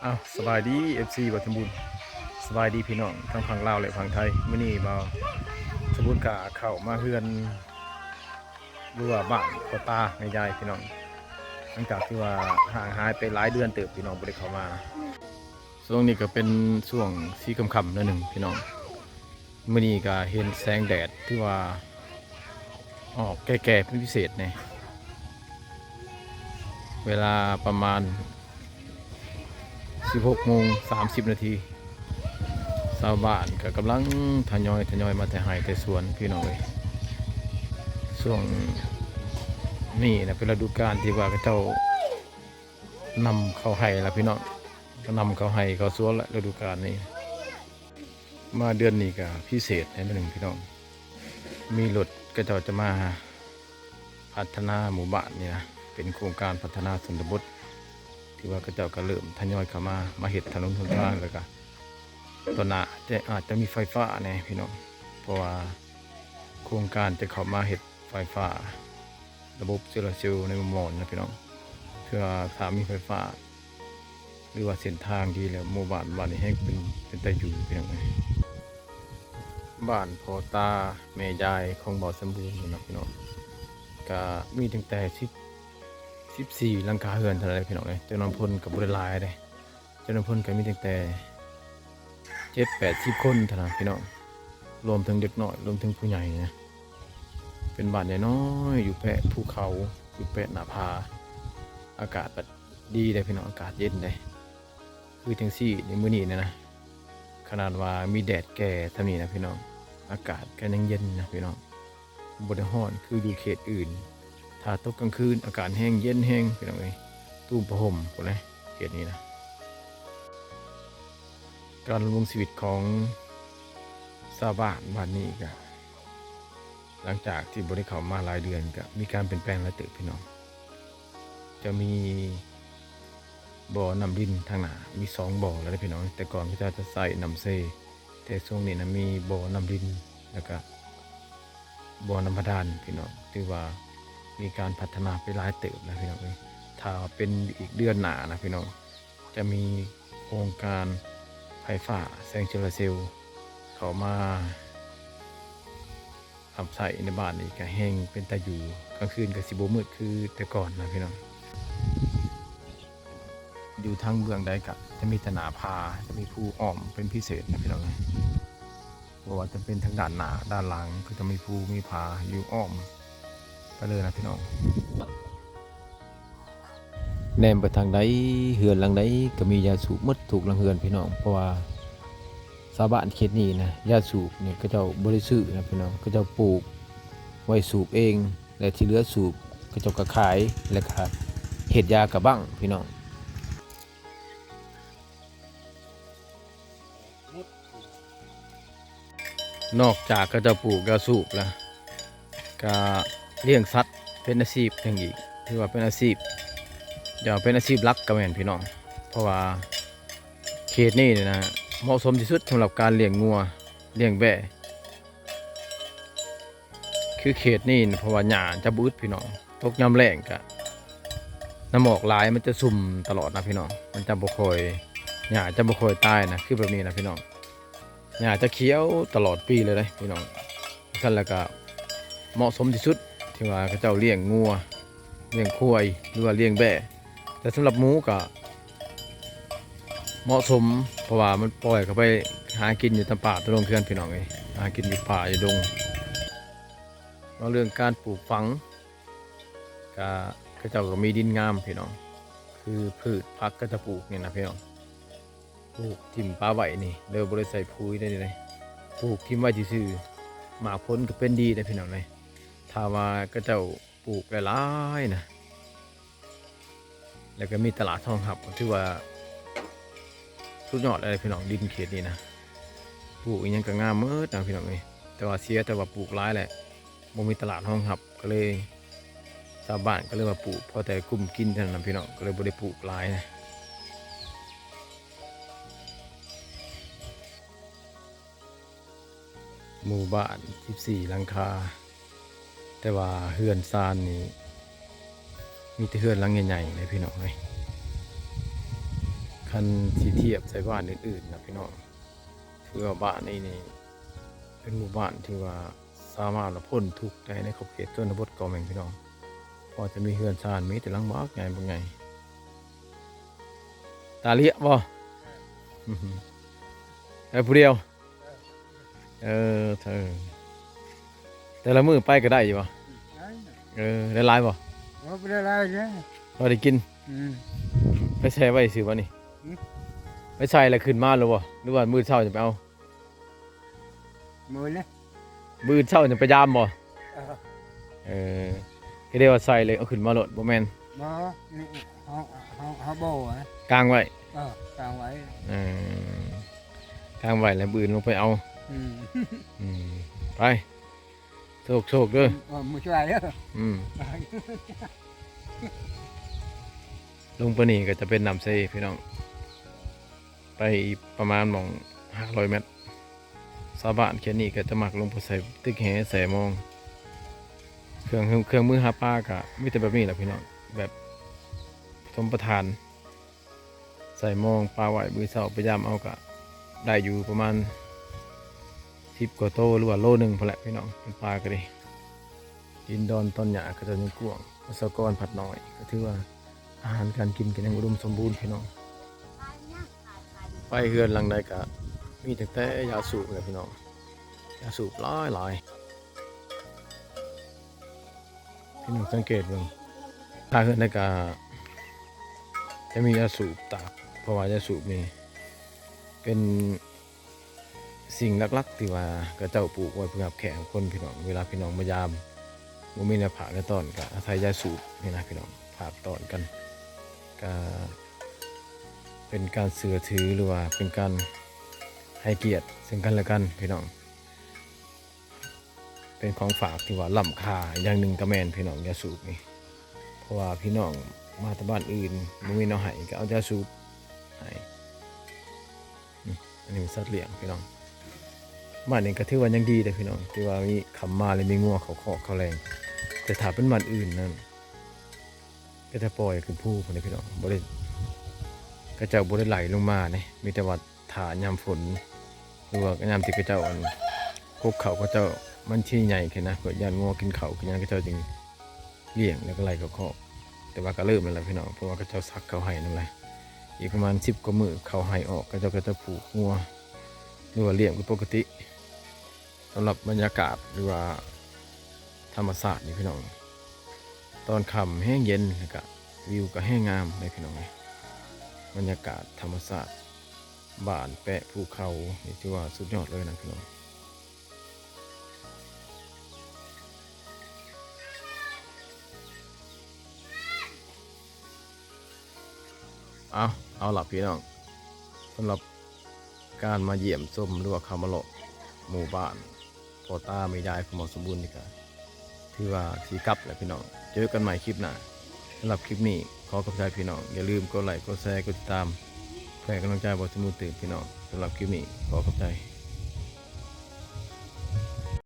ອ້າວ ສະບາຍດີ ເອັຟຊີ ບ່າວສົມບູນ ສະບາຍດີພີ່ນ້ອງທັງຝັ່ງລາວ ແລະ ຝັ່ງໄທ. ມື້ນີ້ບ່າວສົມບູນກະເຂົ້າມາເຮືອນ ຫຼືວ່າບ້ານພໍ່ຕາແມ່ຍາຍພີ່ນ້ອງ ຫຼັງຈາກທີ່ວ່າຫ່າງຫາຍໄປຫຼາຍເດືອນເຕີບ ພີ່ນ້ອງບໍ່ໄດ້ເຂົ້າມາ. ຊ່ວງນີ້ກະເປັນຊ່ວງສີຄ່ຳໆ ໜ້ອຍໜຶ່ງພີ່ນ້ອງ. ມື້ນີ້ກະເຫັນແສງແດດ ຖືວ່າອອກແກ່ໆ ເປັນພິເສດແດ່. ເວລາປະມານສິບຫົກໂມງສາມສິບນາທີ ຊາວບ້ານກະກຳລັງທະຍອຍ ທະຍອຍມາແຕ່ໄຮ່ແຕ່ສວນ ພີ່ນ້ອງເອີຍ. ຊ່ວງນີ້ນະ ເປັນລະດູການທີ່ວ່າເຂົາເຈົ້ານຳເຂົ້າໄຮ່ລະ ພີ່ນ້ອງ, ກະນຳເຂົ້າໄຮ່ເຂົ້າສວນລະ ລະດູການນີ້. ມາເດືອນນີ້ກະພິເສດແດ່ໜ້ອຍໜຶ່ງພີ່ນ້ອງ, ມີລົດເຂົາເຈົ້າຈະມາພັດທະນາໝູ່ບ້ານນີ້ນະ, ເປັນໂຄງການພັດທະນາຊົນນະບົດ ທີ່ວ່າເຂົາເຈົ້າກະເລີ່ມທະຍອຍເຂົ້າມາ ມາເຮັດຖະໜົນຫົນທາງ ແລ້ວກະຕອນໜ້າຈະ ອາດຈະມີໄຟຟ້າແດ່ພີ່ນ້ອງ, ເພາະວ່າໂຄງການຈະເຂົ້າມາເຮັດໄຟຟ້າ ລະບົບໂຊລາເຊວໃນໝູ່ບ້ານນະພີ່ນ້ອງ. ເພື່ອຖ້າມີໄຟຟ້າ ຫຼືວ່າເສັ້ນທາງດີແລ້ວ ໝູ່ບ້ານບ້ານນີ້ແຮ່ງເປັນ ເປັນຕາຢູ່ພີ່ນ້ອງເອີຍ. ບ້ານພໍ່ຕາແມ່ຍາຍຂອງບ່າວສົມບູນນີ້ເນາະພີ່ນ້ອງ, ກະມີຕັ້ງແຕ່ສິບ ສິບສີ່ຫຼັງຄາເຮືອນເທົ່ານັ້ນແຫຼະພີ່ນ້ອງເອີຍ. ຈຳນວນຄົນກະບໍ່ໄດ້ຫຼາຍເດ້, ຈຳນວນຄົນກະມີຕັ້ງແຕ່ເຈັດແປດສິບຄົນເທົ່ານັ້ນພີ່ນ້ອງ, ລວມເຖິງເດັກນ້ອຍ ລວມເຖິງຜູ້ໃຫຍ່ນະ. ເປັນບ້ານນ້ອຍໆ ຢູ່ແປະພູເຂົາ ຢູ່ແປະໜ້າຜາ, ອາກາດກະດີເດ້ພີ່ນ້ອງ, ອາກາດເຢັນເດ້. ຄືຈັ່ງຊີ້ໃນມື້ນີ້ນະ ຂະໜາດວ່າມີແດດແກ່ສ່ຳນີ້ນະພີ່ນ້ອງ, ອາກາດກະຍັງເຢັນນະພີ່ນ້ອງ, ບໍ່ໄດ້ຮ້ອນຄືຢູ່ເຂດອື່ນ. ຖ້າຕົກກາງຄືນອາກາດແຮງເຢັນແຮງພີ່ນ້ອງເອີຍ, ຕູມຜ້າຫົ່ມພຸ້ນແຫຼະເຂດນີ້ນະ. ການດຳລົງຊີວິດຂອງຊາວບ້ານບ້ານນີ້ກະ ຫຼັງຈາກທີ່ບໍ່ໄດ້ເຂົ້າມາຫຼາຍເດືອນ ກະມີການປ່ຽນແປງຫຼາຍເຕີບພີ່ນ້ອງ. ຈະມີບໍ່ນ້ຳລິນທາງໜ້າ ມີສອງບໍ່ແລ້ວເດ້ພີ່ນ້ອງ, ແຕ່ກ່ອນເຂົາເຈົ້າຈະໃຊ້ນ້ຳເຊ ແຕ່ຊ່ວງນີ້ນະມີບໍ່ນ້ຳລິນ ແລ້ວກະບໍ່ນ້ຳບາດານພີ່ນ້ອງ. ຖືວ່າມີການພັດທະນາໄປຫຼາຍເຕີບນະພີ່ນ້ອງເອີຍ. ຖ້າເປັນອີກເດືອນໜ້ານະພີ່ນ້ອງ ຈະມີໂຄງການໄຟຟ້າແສງໂຊລາເຊວເຂົ້າມາຮັບໃຊ້ໃນບ້ານນີ້ ກະແຮ່ງເປັນຕາຢູ່, ກາງຄືນກະຊິບໍ່ມືດຄືແຕ່ກ່ອນນະພີ່ນ້ອງ. ຢູ່ທາງເບື້ອງໃດກະຈະມີແຕ່ໜ້າຜາ, ຈະມີພູອ້ອມເປັນພິເສດນະພີ່ນ້ອງເອີຍ. ບໍ່ວ່າຈະເປັນທາງດ້ານໜ້າ ດ້ານຫຼັງ ກະຈະມີພູມີຜາຢູ່ອ້ອມໄປເລີຍນະພີ່ນ້ອງ. ແນມໄປທາງໃດ ເຮືອນຫຼັງໃດກະມີຢາສູບໝົດທຸກຫຼັງເຮືອນພີ່ນ້ອງ, ເພາະວ່າຊາວບ້ານເຂດນີ້ນະ ຢາສູບນີ້ເຂົາເຈົ້າບໍ່ໄດ້ຊື້ນະພີ່ນ້ອງ, ເຂົາເຈົ້າປູກໄວ້ສູບເອງ ແລະທີ່ເຫຼືອສູບເຂົາເຈົ້າກະຂາຍ ແລະກະເຮັດຢາກະບັ້ງພີ່ນ້ອງ. ນອກຈາກເຂົາເຈົ້າປູກຢາສູບລະ ກະລ້ຽງສັດເປັນອາຊີບໜຶ່ງອີກ, ຖືວ່າເປັນອາຊີບ ຢ່າເປັນອາຊີບຫຼັກກະແມ່ນພີ່ນ້ອງ, ເພາະວ່າເຂດນີ້ນະ ເໝາະສົມທີ່ສຸດສຳລັບການລ້ຽງງົວ ລ້ຽງແບ້. ຄືເຂດນີ້ນະ ເພາະວ່າຫຍ້າຈະບໍ່ອຶດພີ່ນ້ອງ, ຕົກຍາມແລ້ງກະ ນ້ຳໝອກຫຼາຍ ມັນຈະຊຸ່ມຕະຫຼອດນະພີ່ນ້ອງ, ມັນຈະບໍ່ຄ່ອຍ ຫຍ້າຈະບໍ່ຄ່ອຍຕາຍນະ. ຄືແບບນີ້ນະພີ່ນ້ອງ ຫຍ້າຈະຂຽວຕະຫຼອດປີເລີຍເດ້ພີ່ນ້ອງ. ຊັ້ນລະກະເໝາະສົມທີ່ສຸດທີ່ວ່າເຂົາເຈົ້າລ້ຽງງົວ ລ້ຽງຄວາຍ ຫຼືວ່າລ້ຽງແບ້. ແຕ່ສຳລັບໝູກະເໝາະສົມ ເພາະວ່າມັນປ່ອຍເຂົ້າໄປຫາກິນຢູ່ຕາມປ່າຕາດົງຄືກັນພີ່ນ້ອງເອີຍ, ຫາກິນຢູ່ປ່າຢູ່ດົງ. ເວົ້າເລື່ອງການປູກຝັງ ກະເຂົາເຈົ້າກະມີດິນງາມພີ່ນ້ອງ, ຄືພືດຜັກເຂົາເຈົ້າປູກນີ້ນະພີ່ນ້ອງ, ປູກຖິ້ມປະໄວ້ນີ້ ໂດຍບໍ່ໄດ້ໃສ່ປຸ໋ຍໃດໆ, ປູກຖິ້ມໄວ້ຊື່ໆ ໝາກຜົນກະເປັນດີເດ້ພີ່ນ້ອງເອີຍ. ຖ້າວ່າເຂົາເຈົ້າ ປູກຫຼາຍໆນະ ແລ້ວກະມີຕະຫຼາດຮອງຮັບ ກະຖືວ່າສຸດຍອດເລີຍພີ່ນ້ອງ. ດິນເຂດນີ້ນະ ປູກອີ່ຫຍັງກະງາມໝົດນະພີ່ນ້ອງເອີຍ, ແຕ່ວ່າເສຍແຕ່ວ່າປູກຫຼາຍແຫຼະ ບໍ່ມີຕະຫຼາດຮອງຮັບ ກະເລີຍ ຊາວບ້ານກະເລີຍວ່າປູກພໍແຕ່ກຸ້ມກິນເທົ່ານັ້ນນະພີ່ນ້ອງ, ກະເລີຍບໍ່ໄດ້ປູກຫຼາຍນະ. ໝູ່ບ້ານສິບສີ່ຫຼັງຄາ ແຕ່ວ່າເຮືອນຊານນີ້ມີແຕ່ເຮືອນຫຼັງໃຫຍ່ໆເດ້ພີ່ນ້ອງເອີຍ. ຂ ອັນຊິທຽບໃສ່ບ້ານອື່ນໆນະພີ່ນ້ອງ ຄືວ່າບ້ານນີ້ນີ້ເປັນໝູ່ບ້ານທີ່ວ່າສາມາດວ່າພົ້ນທຸກໄດ້ໃນຂອບເຂດຊົນນະບົດກໍແມ່ນພີ່ນ້ອງ ເພາະຈະມີເຮືອນຊານ ມີແຕ່ຫຼັງບັກໃຫຍ່ບັກໃຫຍ່. ຕາເລຍບໍ່? ໄປຜູ້ດຽວ? ເອີ ເອີ ແຕ່ລະມື້ໄປກໍໄດ້ຢູ່ບໍ່? ໄດ້ນະ. ເອີ ໄດ້ຫຼາຍບໍ່? ໂອ້ ບໍ່ໄດ້ຫຼາຍເດ້ ພໍໄດ້ກິນ. ອືມ ໄປແຊ່ໄວ້ຊື່ບໍ່ນີ້? ຫື? ໄປໃສ່ແລ້ວຂຶ້ນມາແລ້ວບໍ່ ຫຼືວ່າມື້ເຊົ້າຈະໄປເອົາ? ມື້ນີ້ ມື້ເຊົ້າຈະໄປຢາມບໍ່? ເອີ ເອີ ກໍໄດ້ວ່າໃສ່ເລີຍເອົາຂຶ້ນມາໂລດ ບໍ່ແມ່ນ? ບໍ່ ນີ້ເຮົາ ເຮົາ ເຮົາບໍ່ ກາງໄວ້. ເອີ ກາງໄວ້. ເອີ ກາງໄວ້ແລ້ວມື້ອື່ນລົງໄປເອົາ. ອືມ ອືມ ໄປ ໂຊກໆເດີ. ເອີ ມື້ຊ່ວຍເດີ. ອືມ ລົງໄປນີ້ກໍຈະເປັນນ້ຳເຊພີ່ນ້ອງ ໄປອີກປະມານໝ່ອງຫ້າຮ້ອຍແມັດ. ຊາວບ້ານເຂດນີ້ກໍຈະມັກລົງໄປໃສ່ຕຶກແຫ ໃສ່ມອງ. ເຄື່ອງ ເຄື່ອງມືຫາປາກໍມີແຕ່ແບບນີ້ແຫຼະພີ່ນ້ອງ ແບບປະຖົມປະຖານ ໃສ່ມອງປະໄວ້ ມື້ເຊົ້າໄປຢາມເອົາກໍໄດ້ຢູ່ປະມານສິບກວ່າໂຕ ຫຼືວ່າໂລໜຶ່ງພຸ້ນແຫຼະພີ່ນ້ອງ. ເປັນປາກໍດີ ດິນດອນຕອນຫຍ້າເຂົາເຈົ້າຍັງກວ້າງ ປະຊາກອນພັດໜ້ອຍ ກໍຖືວ່າ ອາຫານການກິນກໍຍັງອຸດົມສົມບູນພີ່ນ້ອງ. ໄປເຮືອນຫຼັງໃດກໍມີຕັ້ງແຕ່ຢາສູບແຫຼະພີ່ນ້ອງ ຢາສູບຫຼາຍໆ. ພີ່ນ້ອງສັງເກດເບິ່ງ ຖ້າເຮືອນໃດກໍຈະມີຢາສູບຕາກ ເພາະວ່າຢາສູບນີ້ເປັນ ສິ່ງຫຼັກໆທີ່ວ່າເຂົາເຈົ້າປູກໄວ້ເພື່ອຮັບແຂກຮັບຄົນພີ່ນ້ອງ. ເວລາພີ່ນ້ອງມາຢາມ ບໍ່ມີແນວພາກແນວຕ້ອນ ກໍອາໄສຢາສູບນີ້ນະພີ່ນ້ອງ ພາກຕ້ອນກັນ ກໍເປັນການເຊື່ອຖື ຫຼືວ່າເປັນການໃຫ້ກຽດເຊິ່ງກັນແລະກັນພີ່ນ້ອງ. ເປັນຂອງຝາກທີ່ວ່າລ້ຳຄ່າຢ່າງໜຶ່ງກໍແມ່ນພີ່ນ້ອງ ຢາສູບນີ້ ເພາະວ່າພີ່ນ້ອງມາແຕ່ບ້ານອື່ນ ບໍ່ມີແນວໃຫ້ ກໍເອົາຢາສູບໃຫ້. ອືມ ອັນນີ້ເປັນສັດລ້ຽງພີ່ນ້ອງ. ບ້ານນີ້ກໍຖືວ່າຍັງດີເດ້ພີ່ນ້ອງ ທີ່ວ່າມີຄ່ຳມາແລ້ວມີງົວເຂົ້າຄອກເຂົ້າແລງ. ແຕ່ຖ້າເປັນບ້ານອື່ນນັ້ນ ກໍຈະປ່ອຍຂຶ້ນພູພຸ້ນເດ້ພີ່ນ້ອງ ບໍ່ໄດ້ ເຂົາເຈົ້າບໍ່ໄດ້ໄຫຼລົງມາເດ້ ມີແຕ່ວ່າຖ້າຍາມຝົນ ຫຼືວ່າຍາມທີ່ເຂົາເຈົ້າ ອັນ ກົກເຂົ້າເຂົາເຈົ້າ ມັນຊິໃຫຍ່ຂຶ້ນນະ ເພື່ອຢ້ານງົວກິນເຂົ້າກິນຫຍັງ ເຂົາເຈົ້າຈຶ່ງລ້ຽງ ແລ້ວກໍໄຫຼເຂົ້າຄອກ. ແຕ່ວ່າກໍເລີ່ມແລ້ວລະພີ່ນ້ອງ ເພາະວ່າເຂົາເຈົ້າສັກເຂົ້າໄຮ່ນຳແຫຼະ. ອີກປະມານສິບກວ່າມື້ເຂົ້າໄຮ່ອອກ ເຂົາເຈົ້າກໍຈະຜູກງົວ ຫຼືວ່າລ້ຽງເປັນປົກກະຕິ. ສຳລັບບັນຍາກາດ ຫຼືວ່າທຳມະຊາດນີ້ພີ່ນ້ອງ ຕອນຄ່ຳແຮງເຢັນ ແລ້ວກະວິວກະແຮງງາມເດ້ພີ່ນ້ອງເອີຍ. ບັນຍາກາດທຳມະຊາດ ບ້ານແປະພູເຂົາ ນີ້ຖືວ່າສຸດຍອດເລີຍນະພີ່ນ້ອງ. ເອົາ ເອົາລະພີ່ນ້ອງ ສຳລັບການມາຢ້ຽມຊົມ ຫຼືວ່າເຂົ້າມາເລາະໝູ່ບ້ານພໍ່ຕາແມ່ຍາຍຂອງໝໍສົມບູນນີ້ກະ ຖືວ່າຊິກັບແລ້ວພີ່ນ້ອງ. ເຈີກັນໃໝ່ຄລິບໜ້າ. ສຳລັບຄລິບນີ້ຂໍຂອບໃຈພີ່ນ້ອງ. ຢ່າລືມກົດໄລ ກົດແຊ ກົດຕິດຕາມ ເພື່ອໃຫ້ກຳລັງໃຈບ່າວສົມບູນຕື່ມພີ່ນ້ອງ. ສຳລັບຄລິບນີ້ຂໍຂອບໃຈ.